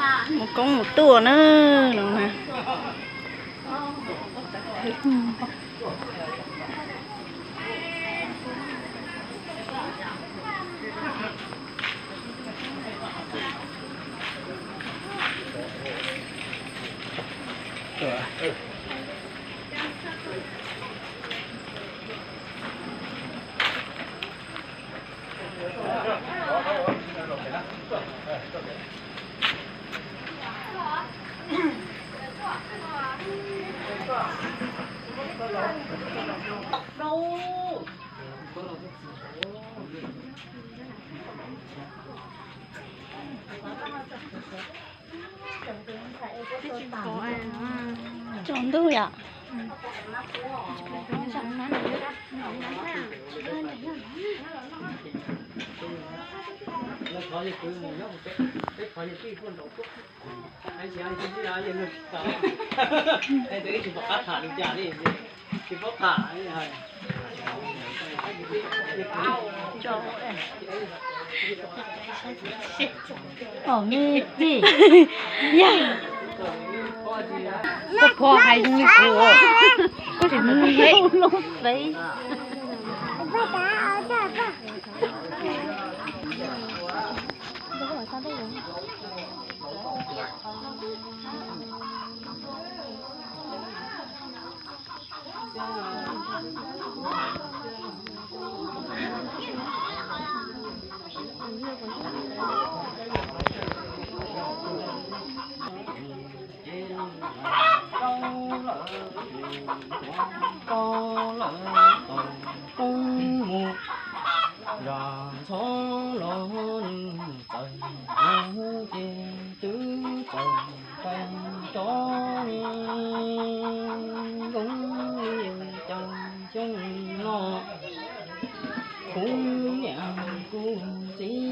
Mus koob mus tuaj na, no na. Tsaus ntuj yom. Pom me tij, yog koj pom hais zoo li kuv, koj tseem mus lub fev. Yam ntxhov los nws txawm mus ces twb txawm pais tso nkauj li cas xyoo no. Kuv niam kuv txiv